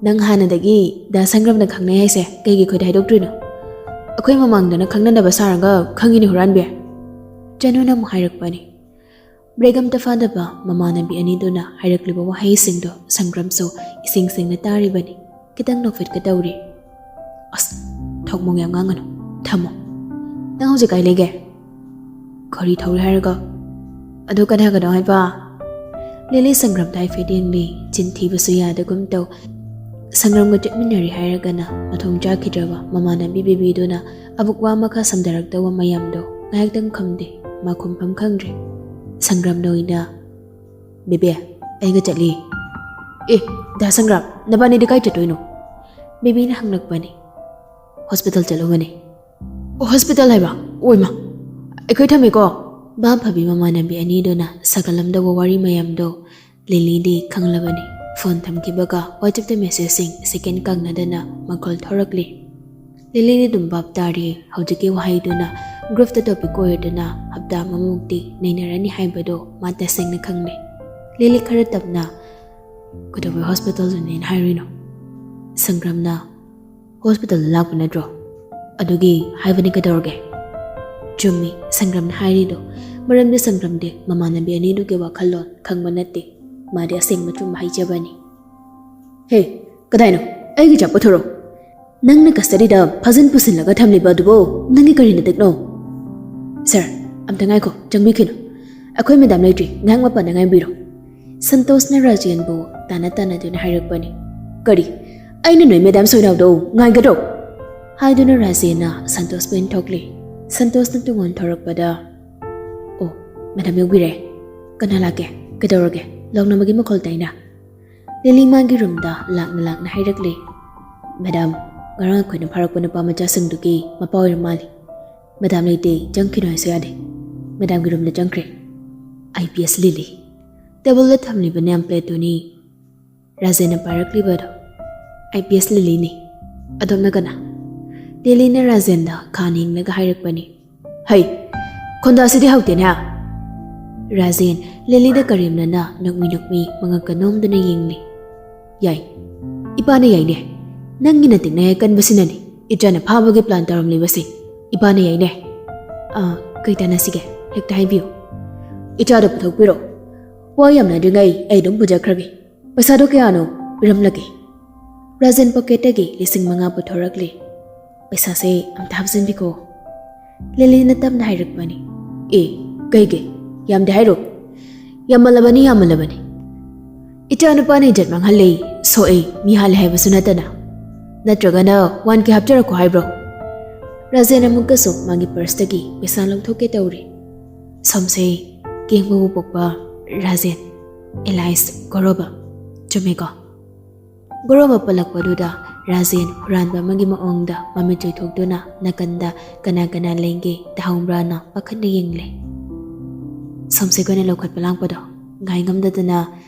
ꯅꯪ ꯍꯥꯟꯅꯗꯒꯤ ꯗꯥ ꯁꯪꯒ꯭ꯔꯝꯅ ꯈꯪꯅꯩ ꯍꯥꯏꯁꯦ ꯀꯩꯒꯤ ꯑꯩꯈꯣꯏꯗ ꯍꯥꯏꯗꯣꯛꯇ꯭ꯔꯤꯅꯣ? ꯑꯩꯈꯣꯏ ꯃꯃꯥꯡꯗꯅ ꯈꯪꯅꯗꯕ ꯁꯥꯔꯒ ꯈꯪꯉꯤꯅꯦ ꯍꯨꯔꯥꯟꯕꯤ꯫" ꯆꯅꯨꯅ ꯑꯃꯨꯛ ꯍꯥꯏꯔꯛꯄꯅꯤ꯫ ꯕ꯭ꯔꯦꯛ ꯑꯝꯇ ꯐꯥꯗꯕ ꯃꯃꯥꯟꯅꯕꯤ ꯑꯅꯤꯗꯨꯅ ꯍꯥꯏꯔꯛꯂꯤꯕ ꯋꯥꯍꯩꯁꯤꯡꯗꯣ ꯁꯪꯒ꯭ꯔꯝꯁꯨ ꯏꯁꯦꯡ ꯁꯦꯡꯅ ꯇꯥꯔꯤꯕꯅꯤ꯫ ꯈꯤꯇꯪ ꯅꯣꯛꯐꯦꯠꯀ ꯇꯧꯔꯤ꯫ "ꯑꯁ, ꯊꯣꯛꯃꯣꯡ ꯌꯥꯝ ꯉꯥꯡꯒꯅꯨ, ꯊꯝꯃꯣ꯫ ꯅꯪ ꯍꯧꯖꯤꯛ ꯀꯥꯏ ꯂꯩꯒꯦ?" "ꯒꯥꯔꯤ ꯊꯧꯔꯤ ꯍꯥꯏꯔꯒ꯫" "ꯑꯗꯨ ꯀꯅꯥꯒꯅꯣ ꯍꯥꯏꯕ?" ꯂꯤꯂꯤ ꯁꯪꯒ꯭ꯔꯝꯗ ꯍꯥꯏꯐꯦꯠ ꯌꯦꯡꯂꯤ꯫ ꯆꯤꯟ ꯊꯤꯕꯁꯨ ꯌꯥꯗꯒꯨꯝ ꯇꯧ꯫ ꯁꯪꯒ꯭ꯔꯥꯝꯒ ꯆꯠꯃꯤꯟꯅꯔꯤ ꯍꯥꯏꯔꯒꯅ ꯃꯊꯣꯡ ꯆꯥꯈꯤꯗ꯭ꯔꯕ ꯃꯃꯥꯟꯅꯕꯤ ꯕꯦꯕꯤꯗꯨꯅ ꯑꯕꯨꯛ ꯋꯥ ꯃꯈꯥ ꯁꯝꯊꯔꯛꯇꯧꯕ ꯃꯌꯥꯝꯗꯣ ꯉꯥꯏꯍꯥꯛꯇꯪ ꯈꯝꯗꯦ, ꯃꯥ ꯈꯨꯝꯐꯝ ꯈꯪꯗ꯭ꯔꯦ꯫ ꯁꯪꯒ꯭ꯔꯥꯝꯅ ꯑꯣꯏꯅ, "ꯕꯦꯕꯦ, ꯑꯩꯒ ꯆꯠꯂꯤ꯫" "ꯑꯦ, ꯗꯥ ꯁꯪꯒ꯭ꯔꯥꯝ, ꯅꯕꯥꯅꯤꯗꯤ ꯀꯥꯏ ꯆꯠꯇꯣꯏꯅꯣ?" ꯕꯦꯕꯤꯅ ꯍꯪꯂꯛꯄꯅꯤ꯫ "ꯍꯣꯁꯄꯤꯇꯥꯜ ꯆꯠꯂꯨꯕꯅꯤ꯫" "ꯑꯣ, ꯍꯣꯁꯄꯤꯇꯥꯜ ꯍꯥꯏꯕ? ꯑꯣꯏꯃ, ꯑꯩꯈꯣꯏ ꯊꯝꯃꯦꯀꯣ꯫" ꯚꯥꯞ ꯐꯕꯤ ꯃꯃꯥꯟꯅꯕꯤ ꯑꯅꯤꯗꯨꯅ ꯁꯥꯒꯠꯂꯝꯗꯧꯕ ꯋꯥꯔꯤ ꯃꯌꯥꯝꯗꯣ ꯂꯤꯂꯤꯗꯤ ꯈꯪꯂꯕꯅꯤ꯫ ꯐꯣꯟ ꯊꯝꯈꯤꯕꯒ WhatsAppꯇ messageꯁꯤꯡ second ꯀꯪꯅꯗꯅ ꯃꯈꯣꯜ ꯊꯣꯔꯛꯂꯤ꯫ ꯂꯤꯂꯤꯗꯤ ꯑꯗꯨꯝ ꯚꯥꯞ ꯇꯥꯔꯤ꯫ ꯍꯧꯖꯤꯛꯀꯤ ꯋꯥꯍꯩꯗꯨꯅ groupꯇ topic ꯑꯣꯏꯔꯗꯨꯅ ꯍꯞꯇꯥ ꯑꯃꯃꯨꯛꯇꯤ ꯅꯩꯅꯔꯅꯤ ꯍꯥꯏꯕꯗꯣ ꯃꯥ ꯇꯁꯦꯡꯅ ꯈꯪꯂꯦ꯫ ꯂꯤꯂꯤ ꯈꯔ ꯇꯞꯅ, "ꯀꯩꯗꯧꯕꯩ ꯍꯣꯁꯄꯤꯇꯥꯜꯗꯅꯦꯅ ꯍꯥꯏꯔꯨꯏꯅꯣ?" ꯁꯪꯒ꯭ꯔꯥꯝꯅ, "ꯍꯣꯁꯄꯤꯇꯥꯜꯗ ꯂꯥꯛꯄ ꯅꯠꯇ꯭ꯔꯣ? ꯑꯗꯨꯒꯤ ꯍꯥꯏꯕꯅꯤ, ꯀꯩꯗꯧꯔꯒꯦ?" ꯆꯨꯝꯃꯤ ꯁꯪꯒ꯭ꯔꯥꯝꯅ ꯍꯥꯏꯔꯤꯗꯣ, ꯃꯔꯝꯗꯤ ꯁꯪꯒ꯭ꯔꯥꯝꯗꯤ ꯃꯃꯥꯟꯅꯕꯤ ꯑꯅꯤꯗꯨꯒꯤ ꯋꯥꯈꯜꯂꯣꯟ ꯈꯪꯕ ꯅꯠꯇꯦ꯫ ꯃꯥꯗꯤ ꯑꯁꯦꯡꯕ ꯑꯆꯨꯝꯕ ꯍꯥꯏꯖꯕꯅꯤ꯫ "ꯍꯦ, ꯀꯗꯥꯏꯅꯣ? ꯑꯩꯒꯤ ꯆꯥꯛ ꯄꯨꯊꯣꯔꯛꯑꯣ꯫ ꯅꯪꯅ custody ꯗ ꯐꯥꯖꯤꯟ ꯄꯨꯁꯤꯜꯂꯒ ꯊꯝꯂꯤꯕ ꯑꯗꯨꯕꯨ ꯅꯪꯒꯤ ꯀꯔꯤ ꯅꯇꯤꯛꯅꯣ?" "ꯁꯥꯔ, ꯑꯝꯇ ꯉꯥꯏꯈꯣ, ꯆꯪꯕꯤꯈꯤꯅꯨ꯫ ꯑꯩꯈꯣꯏ ꯃꯦꯗꯥꯝ ꯂꯩꯇ꯭ꯔꯤ, ꯉꯥꯏꯍꯥꯛ ꯃꯄꯥꯟꯗ ꯉꯥꯏꯕꯤꯔꯣ꯫" ꯁꯟꯇꯣꯁꯅ ꯔꯥꯖꯦꯟꯕꯨ ꯇꯥꯟꯅ ꯇꯥꯟꯅꯗꯨꯅ ꯍꯥꯏꯔꯛꯄꯅꯤ꯫ "ꯀꯔꯤ? ꯑꯩꯅ ꯅꯣꯏ ꯃꯦꯗꯥꯝ ꯁꯣꯏꯅꯥꯎꯗꯣ ꯉꯥꯏꯒꯗ꯭ꯔꯣ?" ꯍꯥꯏꯗꯨꯅ ꯔꯥꯖꯦꯟꯅ ꯁꯟꯇꯣꯁꯄꯨ ꯏꯟꯊꯣꯛꯂꯤ꯫ ꯁꯟꯇꯣꯁꯅ ꯇꯨꯡ ꯑꯣꯟꯊꯣꯔꯛꯄꯗ, "ꯑꯣ, ꯃꯦꯗꯥꯝ ꯌꯧꯕꯤꯔꯦ꯫ ꯀꯅꯥ ꯂꯥꯛꯀꯦ? ꯀꯩꯗꯧꯔꯒꯦ?" ꯂꯥꯎꯅꯕꯒꯤ ꯃꯈꯣꯜ ꯇꯥꯏꯅ꯫ ꯂꯤꯂꯤ ꯃꯥꯒꯤ ꯔꯨꯝꯗ ꯂꯥꯛꯅ ꯂꯥꯛꯅ ꯍꯥꯏꯔꯛꯂꯤ, "ꯃꯦꯗꯥꯝ, ꯉꯔꯥꯡ ꯑꯩꯈꯣꯏꯅ ꯐꯥꯔꯛꯄ ꯅꯨꯄꯥ ꯃꯆꯥꯁꯤꯡꯗꯨꯒꯤ ꯃꯄꯥ ꯑꯣꯏꯔ ꯃꯥꯜꯂꯤ꯫ ꯃꯦꯗꯥꯝ ꯂꯩꯇꯦ, ꯆꯪꯈꯤꯅꯨ ꯍꯥꯏꯁꯨ ꯌꯥꯗꯦ꯫" ꯃꯦꯗꯥꯝꯒꯤ ꯔꯨꯝꯗ ꯆꯪꯈ꯭ꯔꯦ꯫ "ꯑꯥꯏ ꯄꯤ ꯑꯦꯁ ꯂꯤꯂꯤ꯫" ꯇꯦꯕꯜꯗ ꯊꯝꯂꯤꯕ ꯅꯦꯝ ꯄ꯭ꯂꯦꯠꯇꯨꯅꯤ ꯔꯥꯖꯦꯟꯅ ꯄꯥꯏꯔꯛꯂꯤꯕꯗꯣ꯫ "I P S ꯂꯤꯂꯤꯅꯤ꯫ ꯑꯗꯣꯝꯅ ꯀꯅꯥ?" ꯂꯤꯂꯤꯅ ꯔꯥꯖꯦꯟꯗ ꯈꯥ ꯌꯦꯡꯂꯒ ꯍꯥꯏꯔꯛꯄꯅꯤ꯫ "ꯍꯩ, ꯈꯣꯟꯗꯥꯁꯤꯗꯤ ꯍꯧꯇꯦꯅꯦ꯫" ꯔꯥꯖꯦꯟ ꯂꯤꯂꯤꯗ ꯀꯔꯦꯝꯅꯅ ꯅꯣꯛꯃꯤ ꯅꯣꯛꯃꯤ ꯃꯉꯛꯀ ꯅꯣꯝꯗꯨꯅ ꯌꯦꯡꯂꯤ꯫ "ꯌꯥꯏ, ꯏꯄꯥꯅ ꯌꯥꯏꯅꯦ꯫ ꯅꯪꯒꯤ ꯅꯇꯤꯛꯅ ꯍꯦꯛ ꯀꯟꯕꯁꯤꯅꯅꯤ ꯏꯆꯥꯅ ꯐꯥꯕꯒꯤ plan ꯇꯧꯔꯝꯂꯤꯕꯁꯦ꯫ ꯏꯄꯥꯅ ꯌꯥꯏꯅꯦ꯫" "ꯑꯥ, ꯀꯩ ꯇꯥꯟꯅꯁꯤꯒꯦ? ꯍꯦꯛꯇ ꯍꯥꯏꯕꯤꯌꯨ꯫" "ꯏꯆꯥꯗꯣ ꯄꯨꯊꯣꯛꯄꯤꯔꯣ꯫ ꯋꯥ ꯌꯥꯝꯅꯗ꯭ꯔꯤꯉꯩ ꯑꯩ ꯑꯗꯨꯝ ꯄꯨꯖꯈ꯭ꯔꯒꯦ꯫ ꯄꯩꯁꯥꯗꯣ ꯀꯌꯥꯅꯣ? ꯄꯤꯔꯝꯂꯒꯦ꯫" ꯔꯥꯖꯦꯟ ꯄꯣꯀꯦꯠꯇꯒꯤ ꯂꯤꯁꯤꯡ ꯃꯉꯥ ꯄꯨꯊꯣꯔꯛꯂꯤ꯫ "ꯄꯩꯁꯥꯁꯦ ꯑꯝꯇ ꯍꯥꯞꯆꯤꯟꯕꯤꯈꯣ꯫" ꯂꯤꯂꯤꯅ ꯇꯞꯅ ꯍꯥꯏꯔꯛꯄꯅꯤ꯫ "ꯑꯦ, ꯀꯩꯒꯤ? ꯌꯥꯝꯗꯦ ꯍꯥꯏꯔꯣ?" "ꯌꯥꯝꯃꯜꯂꯕꯅꯤ, ꯌꯥꯝꯃꯜꯂꯕꯅꯤ꯫" "ꯏꯆꯥꯅꯨꯄꯥꯅ ꯏꯖꯠ ꯃꯥꯡꯍꯜꯂꯦ, ꯁꯣꯛꯑꯦ, ꯃꯤ ꯍꯥꯠꯂꯦ ꯍꯥꯏꯕꯁꯨ ꯅꯠꯇꯅ꯫ ꯅꯠꯇ꯭ꯔꯒꯅ ꯋꯥꯟ ꯀꯦ ꯍꯥꯞꯆꯔꯛꯈꯣ ꯍꯥꯏꯕ꯭ꯔꯣ?" ꯔꯥꯖꯦꯟ ꯑꯃꯨꯛꯀꯁꯨ ꯃꯥꯒꯤ ꯄꯔꯁꯇꯒꯤ ꯄꯩꯁꯥ ꯂꯧꯊꯣꯛꯀꯦ ꯇꯧꯔꯤ꯫ ꯁꯣꯝꯁꯦ ꯀꯦꯡꯕꯕꯨ ꯄꯣꯛꯄ ꯔꯥꯖꯦꯟ, ꯑꯦꯂꯥꯏꯁ ꯒꯣꯔꯣꯕ, ꯆꯨꯝꯃꯦꯀꯣ? ꯒꯣꯔꯣꯕ ꯄꯜꯂꯛꯄꯗꯨꯗ ꯔꯥꯖꯦꯟ ꯍꯨꯔꯥꯟꯕ ꯑꯃꯒꯤ ꯃꯑꯣꯡꯗ ꯃꯃꯤꯠ ꯆꯣꯏꯊꯣꯛꯇꯨꯅ ꯅꯥꯀꯟꯗ ꯀꯅꯥ ꯀꯅꯥ ꯂꯩꯒꯦ ꯇꯥꯍꯧꯕ꯭ꯔꯥꯅ ꯄꯥꯈꯠꯅ ꯌꯦꯡꯂꯦ꯫ "ꯁꯣꯝꯁꯦ ꯑꯩꯈꯣꯏꯅ ꯂꯧꯈꯠꯄ ꯂꯥꯛꯄꯗꯣ ꯉꯥꯏ ꯉꯝꯗꯗꯅ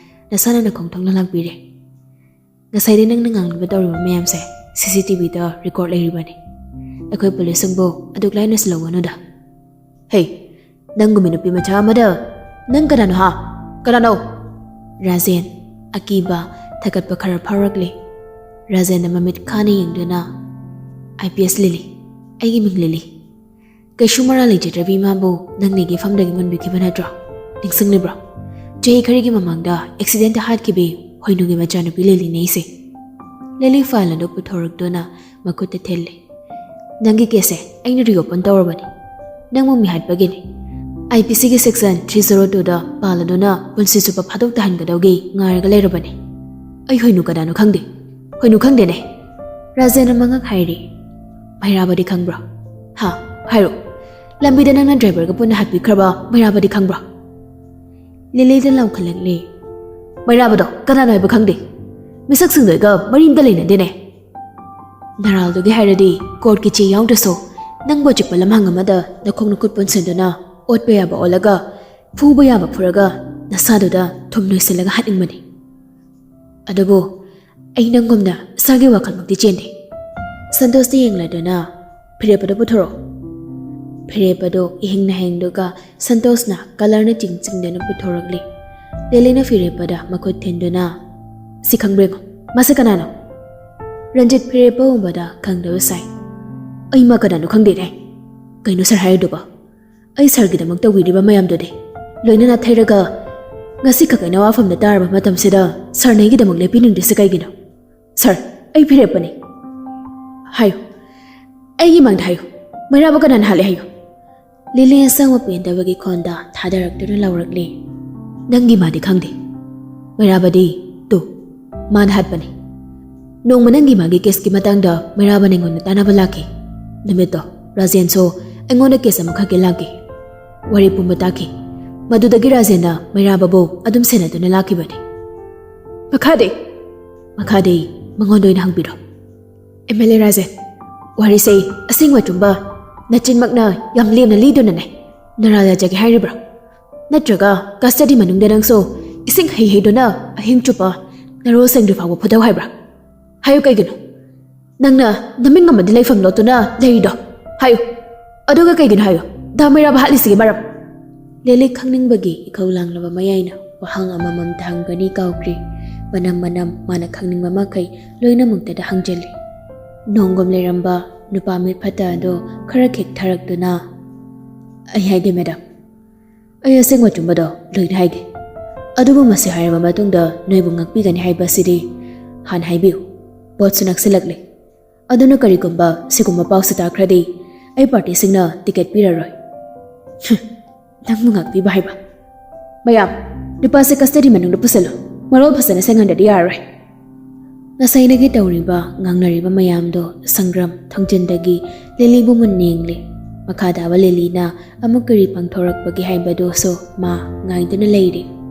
ꯅꯁꯥꯅ ꯅꯈꯣꯡ ꯊꯣꯛꯅ ꯂꯥꯛꯄꯤꯔꯦ꯫ ꯉꯁꯥꯏꯗꯤ ꯅꯪꯅ ꯉꯥꯡꯂꯤꯕ ꯇꯧꯔꯤꯕ ꯃꯌꯥꯝꯁꯦ ꯁꯤ ꯁꯤ ꯇꯤ ꯚꯤꯗ ꯔꯦꯀꯣꯔꯗ ꯂꯩꯔꯤꯕꯅꯤ꯫ ꯑꯩꯈꯣꯏ ꯄꯨꯂꯤꯁꯁꯤꯡꯕꯨ ꯑꯗꯨꯛ ꯂꯥꯏꯅꯁꯨ ꯂꯧꯒꯅꯨꯗ꯫ ꯍꯩ, ꯅꯪꯒꯨꯝꯕ ꯅꯨꯄꯤ ꯃꯆꯥ ꯑꯃꯗ ꯅꯪ ꯀꯅꯥꯅꯣ ꯍꯥ? ꯀꯅꯥꯅꯣ?" ꯔꯥꯖꯦꯟ, ꯑꯀꯤꯕ, ꯊꯀꯠꯄ ꯈꯔ ꯐꯥꯎꯔꯛꯂꯦ꯫ ꯔꯥꯖꯦꯟꯅ ꯃꯃꯤꯠ ꯈꯥꯅ ꯌꯦꯡꯗꯨꯅ, "ꯑꯥꯏ ꯄꯤ ꯑꯦꯁ ꯂꯤꯂꯤ, ꯑꯩꯒꯤ ꯃꯤꯡ ꯂꯤꯂꯤ꯫ ꯀꯩꯁꯨ ꯃꯔꯥꯜ ꯂꯩꯖꯗ꯭ꯔꯕꯤ ꯏꯃꯥꯕꯨ ꯅꯪꯅ ꯑꯩꯒꯤ ꯐꯝꯗꯒꯤ ꯃꯨꯟꯕꯤꯈꯤꯕ ꯅꯠꯇ꯭ꯔꯣ? ꯅꯤꯡꯁꯤꯡꯂꯤꯕ꯭ꯔꯣ? ꯆꯍꯤ ꯈꯔꯒꯤ ꯃꯃꯥꯡꯗ ꯑꯦꯛꯁꯤꯗꯦꯟꯗ ꯍꯥꯠꯈꯤꯕꯤ ꯍꯣꯏꯅꯨꯒꯤ ꯃꯆꯥꯅꯨꯄꯤ ꯂꯤꯂꯤꯅꯦ ꯑꯩꯁꯦ꯫" ꯂꯤꯂꯤ ꯐꯥꯏꯜ ꯑꯗꯨ ꯄꯨꯊꯣꯔꯛꯇꯨꯅ ꯃꯈꯨꯠꯇ ꯊꯤꯜꯂꯦ꯫ "ꯅꯪꯒꯤ ꯀꯦꯁꯁꯦ ꯑꯩꯅ ꯔꯤꯑꯣꯄꯟ ꯇꯧꯔꯕꯅꯤ꯫ ꯅꯪꯕꯨ ꯃꯤ ꯍꯥꯠꯄꯒꯤꯅꯤ꯫ ꯑꯥꯏ ꯄꯤ ꯁꯤꯒꯤ ꯁꯦꯛꯁꯟ ꯊ꯭ꯔꯤ ꯖꯦꯔꯣ ꯇꯨꯗ ꯄꯥꯜꯂꯗꯨꯅ ꯄꯨꯟꯁꯤ ꯆꯨꯞꯄ ꯐꯥꯗꯣꯛ ꯇꯥꯍꯟꯒꯗꯧꯒꯤ ꯉꯥꯏꯔꯒ ꯂꯩꯔꯕꯅꯤ꯫ ꯑꯩ ꯍꯣꯏꯅꯨ ꯀꯅꯥꯅꯣ ꯈꯪꯗꯦ꯫ ꯍꯣꯏꯅꯨ ꯈꯪꯗꯦꯅꯦ꯫" ꯔꯥꯖꯦꯟꯅ ꯃꯉꯛ ꯍꯥꯏꯔꯤ꯫ "ꯃꯩꯔꯥꯕꯗꯤ ꯈꯪꯕ꯭ꯔꯣ? ꯍꯥ? ꯍꯥꯏꯔꯣ꯫ ꯂꯝꯕꯤꯗ ꯅꯪꯅ ꯗ꯭ꯔꯥꯏꯚꯔꯒ ꯄꯨꯟꯅ ꯍꯥꯠꯄꯤꯈ꯭ꯔꯕ ꯃꯩꯔꯥꯕꯗꯤ ꯈꯪꯕ꯭ꯔꯣ?" ꯂꯤꯂꯤꯗ ꯂꯥꯎꯈꯠꯂꯛꯂꯦ꯫ "ꯃꯩꯔꯥꯕꯗꯣ ꯀꯅꯥꯅꯣ ꯍꯥꯏꯕ ꯈꯪꯗꯦ꯫ ꯃꯤꯁꯛꯁꯤꯡꯗꯣ ꯑꯩꯒ ꯃꯔꯤ ꯑꯝꯇ ꯂꯩꯅꯗꯦꯅꯦ꯫ ꯅꯔꯥꯜꯗꯨꯒꯤ ꯍꯥꯏꯔꯗꯤ ꯀꯣꯔꯠꯀꯤ ꯆꯦ ꯌꯥꯎꯗ꯭ꯔꯁꯨ ꯅꯪꯕꯨ ꯑꯆꯤꯛꯄ ꯂꯝꯍꯥꯡ ꯑꯃꯗ ꯅꯈꯣꯡ ꯅꯈꯨꯠ ꯄꯨꯟꯁꯤꯟꯗꯨꯅ ꯑꯣꯠꯄ ꯌꯥꯕ ꯑꯣꯠꯂꯒ ꯐꯨꯕ ꯌꯥꯕ ꯐꯨꯔꯒ ꯅꯁꯥꯗꯨꯗ ꯊꯨꯝ ꯅꯣꯏꯁꯤꯜꯂꯒ ꯍꯥꯠꯅꯤꯡꯕꯅꯤ꯫ ꯑꯗꯨꯕꯨ ꯑꯩ ꯅꯪꯒꯨꯝꯅ ꯏꯁꯥꯒꯤ ꯋꯥꯈꯜꯃꯛꯇꯤ ꯆꯦꯟꯗꯦ꯫" ꯁꯟꯇꯣꯁꯇ ꯌꯦꯡꯂꯗꯨꯅ, "ꯐꯤꯔꯦꯞ ꯑꯗꯨ ꯄꯨꯊꯣꯔꯛꯑꯣ꯫" ꯐꯤꯔꯦꯞ ꯑꯗꯨ ꯏꯍꯤꯡꯅ ꯍꯤꯡꯗꯨꯒ ꯁꯟꯇꯣꯁꯅ ꯀꯂꯔꯅ ꯆꯤꯡ ꯆꯤꯡꯗꯨꯅ ꯄꯨꯊꯣꯔꯛꯂꯤ꯫ ꯂꯤꯂꯤꯅ ꯐꯤꯔꯦꯞ ꯑꯗꯨ ꯃꯈꯨꯠ ꯊꯤꯟꯗꯨꯅ, "ꯁꯤ ꯈꯪꯕ꯭ꯔ ꯌꯦꯡꯉꯣ꯫ ꯃꯁꯤ ꯀꯅꯥꯅꯣ?" ꯔꯟꯖꯤꯠ ꯐꯤꯔꯦꯞ ꯎꯕꯗ ꯈꯪꯗꯕ ꯁꯥꯏ꯫ "ꯑꯩ ꯃꯥ ꯀꯅꯥꯅꯣ ꯈꯪꯗꯦꯅꯦ꯫ ꯀꯩꯅꯣ ꯁꯥꯔ ꯍꯥꯏꯔꯤꯗꯨꯕꯣ? ꯑꯩ ꯁꯥꯔꯒꯤꯗꯃꯛ ꯇꯧꯕꯤꯔꯤꯕ ꯃꯌꯥꯝꯗꯨꯗꯤ ꯂꯣꯏꯅ ꯅꯥꯊꯩꯔꯒ ꯉꯁꯤ ꯈꯛ ꯑꯩꯅ ꯋꯥꯐꯝꯗ ꯇꯥꯔꯕ ꯃꯇꯝꯁꯤꯗ ꯁꯥꯔꯅ ꯑꯩꯒꯤꯗꯃꯛ ꯂꯦꯞꯄꯤꯅꯤꯡꯗ꯭ꯔꯤꯁꯦ ꯀꯩꯒꯤꯅꯣ? ꯁꯥꯔ, ꯑꯩ ꯐꯤꯔꯦꯞꯄꯅꯤ꯫ ꯍꯥꯏꯌꯨ, ꯑꯩꯒꯤ ꯃꯥꯡꯗ ꯍꯥꯏꯌꯨ, ꯃꯩꯔꯥꯕ ꯀꯅꯥꯅ ꯍꯥꯠꯂꯦ ꯍꯥꯏꯌꯨ꯫" ꯂꯤꯂꯤ ꯑꯁꯪꯕ ꯄꯦꯟꯗꯕꯒꯤ ꯈꯣꯟꯗ ꯊꯥꯗꯔꯛꯇꯨꯅ ꯂꯥꯎꯔꯛꯂꯤ꯫ "ꯅꯪꯒꯤ ꯃꯥꯗꯤ ꯈꯪꯗꯦ꯫ ꯃꯩꯔꯥꯕꯗꯤ ꯇꯨ, ꯃꯥꯅ ꯍꯥꯠꯄꯅꯤ꯫ ꯅꯣꯡꯃ ꯅꯪꯒꯤ ꯃꯥꯒꯤ ꯀꯦꯁꯀꯤ ꯃꯇꯥꯡꯗ ꯃꯩꯔꯥꯕꯅ ꯑꯩꯉꯣꯟꯗ ꯇꯥꯟꯅꯕ ꯂꯥꯛꯈꯤ꯫ ꯅꯨꯃꯤꯠꯇꯣ ꯔꯥꯖꯦꯟꯁꯨ ꯑꯩꯉꯣꯟꯗ ꯀꯦꯁ ꯑꯃꯈꯛꯀꯤ ꯂꯥꯛꯈꯤ꯫ ꯋꯥꯔꯤ ꯄꯨꯝꯕ ꯇꯥꯈꯤ꯫ ꯃꯗꯨꯗꯒꯤ ꯔꯥꯖꯦꯟꯅ ꯃꯩꯔꯥꯕꯕꯨ ꯑꯗꯨꯝ ꯁꯦꯟꯅꯗꯨꯅ ꯂꯥꯛꯈꯤꯕꯅꯤ꯫ ꯃꯈꯥꯗꯤ? ꯃꯈꯥꯗꯤ ꯃꯉꯣꯟꯗ ꯑꯣꯏꯅ ꯍꯪꯕꯤꯔꯣ꯫ ꯑꯦꯝ ꯑꯦꯜ ꯑꯦ ꯔꯥꯖꯦꯟ, ꯋꯥꯔꯤꯁꯦ ꯑꯁꯦꯡꯕ ꯑꯆꯨꯝꯕ ꯅꯆꯤꯟꯃꯛꯅ ꯌꯥꯝ ꯂꯦꯝꯅ ꯂꯤꯗꯨꯅꯅꯦ ꯅꯔꯥ ꯌꯥꯖꯒꯦ ꯍꯥꯏꯔꯤꯕ꯭ꯔꯥ? ꯅꯠꯇ꯭ꯔꯒ ꯀꯁꯇꯗꯤ ꯃꯅꯨꯡꯗ ꯅꯪꯁꯨ ꯏꯁꯤꯡ ꯍꯩ ꯍꯩꯗꯨꯅ ꯑꯍꯤꯡ ꯆꯨꯞꯄ ꯅꯔꯣ ꯁꯦꯡꯗ꯭ꯔꯤ ꯐꯥꯎꯕ ꯐꯨꯗꯧ ꯍꯥꯏꯕ꯭ꯔꯥ? ꯍꯥꯏꯌꯨ ꯀꯩꯒꯤꯅꯣ? ꯅꯪꯅ ꯅꯃꯤꯡ ꯑꯃꯗꯤ ꯂꯩꯐꯝ ꯂꯣꯠꯇꯨꯅ ꯂꯩꯔꯤꯗꯣ? ꯍꯥꯏꯌꯨ꯫ ꯑꯗꯨꯒ ꯀꯩꯒꯤꯅꯣ ꯍꯥꯏꯌꯨ? ꯗꯥ ꯃꯩꯔꯥꯕ ꯍꯥꯠꯂꯤꯁꯤꯒꯤ ꯃꯔꯝ? ꯂꯦꯂꯤ ꯈꯪꯅꯤꯡꯕꯒꯤ ꯏꯈꯧ ꯂꯥꯡꯂꯕ ꯃꯌꯥꯏꯅ ꯋꯥꯍꯪ ꯑꯃꯃꯝꯇ ꯍꯪꯒꯅꯤ ꯀꯥꯎꯈ꯭ꯔꯤ꯫ ꯃꯅꯝ ꯃꯅꯝ ꯃꯥꯅ ꯈꯪꯅꯤꯡꯕ ꯃꯈꯩ ꯂꯣꯏꯅꯃꯛꯇꯗ ꯍꯪꯖꯤꯜꯂꯤ꯫ ꯅꯣꯡꯒꯨꯝ ꯂꯩꯔꯝꯕ ꯅꯨꯄꯥ ꯃꯤꯠ ꯐꯠꯇ ꯑꯗꯨ ꯈꯔ ꯈꯤꯛꯊꯔꯛꯇꯨꯅ, "ꯑꯩ ꯍꯥꯏꯒꯦ ꯃꯦꯗꯥꯝ, ꯑꯩ ꯑꯁꯦꯡꯕ ꯑꯆꯨꯝꯕꯗꯣ ꯂꯣꯏꯅ ꯍꯥꯏꯒꯦ꯫ ꯑꯗꯨꯕꯨ ꯃꯁꯤ ꯍꯥꯏꯔꯕ ꯃꯇꯨꯡꯗ ꯅꯣꯏꯕꯨ ꯉꯥꯛꯄꯤꯒꯅꯤ ꯍꯥꯏꯕꯁꯤꯗꯤ ꯍꯥꯟꯅ ꯍꯥꯏꯕꯤꯌꯨ꯫ ꯚꯣꯠꯁꯨ ꯅꯛꯁꯤꯜꯂꯛꯂꯦ꯫ ꯑꯗꯨꯅ ꯀꯔꯤꯒꯨꯝꯕ ꯁꯤꯒꯨꯝꯕ ꯄꯥꯎꯁꯤ ꯇꯥꯈ꯭ꯔꯗꯤ ꯑꯩ ꯄꯥꯔꯇꯤꯁꯤꯡꯅ ꯇꯤꯀꯦꯠ ꯄꯤꯔꯔꯣꯏ꯫" "ꯍꯨꯝ, ꯅꯪꯕꯨ ꯉꯥꯛꯄꯤꯕ ꯍꯥꯏꯕ? ꯃꯌꯥꯝ, ꯅꯨꯄꯥꯁꯦ ꯀꯁꯇꯗꯤ ꯃꯅꯨꯡꯗ ꯄꯨꯁꯤꯜꯂꯨ꯫ ꯃꯔꯣꯜ ꯐꯖꯅ ꯁꯦꯡꯍꯟꯗ꯭ꯔꯗꯤ ꯌꯥꯔꯔꯣꯏ꯫" ꯉꯁꯥꯏꯗꯒꯤ ꯇꯧꯔꯤꯕ ꯉꯥꯡꯅꯔꯤꯕ ꯃꯌꯥꯝꯗꯣ ꯁꯪꯒ꯭ꯔꯥꯝ ꯊꯣꯡꯖꯤꯟꯗꯒꯤ ꯂꯤꯂꯤꯕꯨ ꯃꯨꯟꯅ ꯌꯦꯡꯂꯤ꯫ ꯃꯈꯥ ꯇꯥꯕ ꯂꯤꯂꯤꯅ ꯑꯃꯨꯛ ꯀꯔꯤ ꯄꯥꯡꯊꯣꯔꯛꯄꯒꯦ ꯍꯥꯏꯕꯗꯨꯁꯨ ꯃꯥ ꯉꯥꯏꯗꯨꯅ ꯂꯩꯔꯤ꯫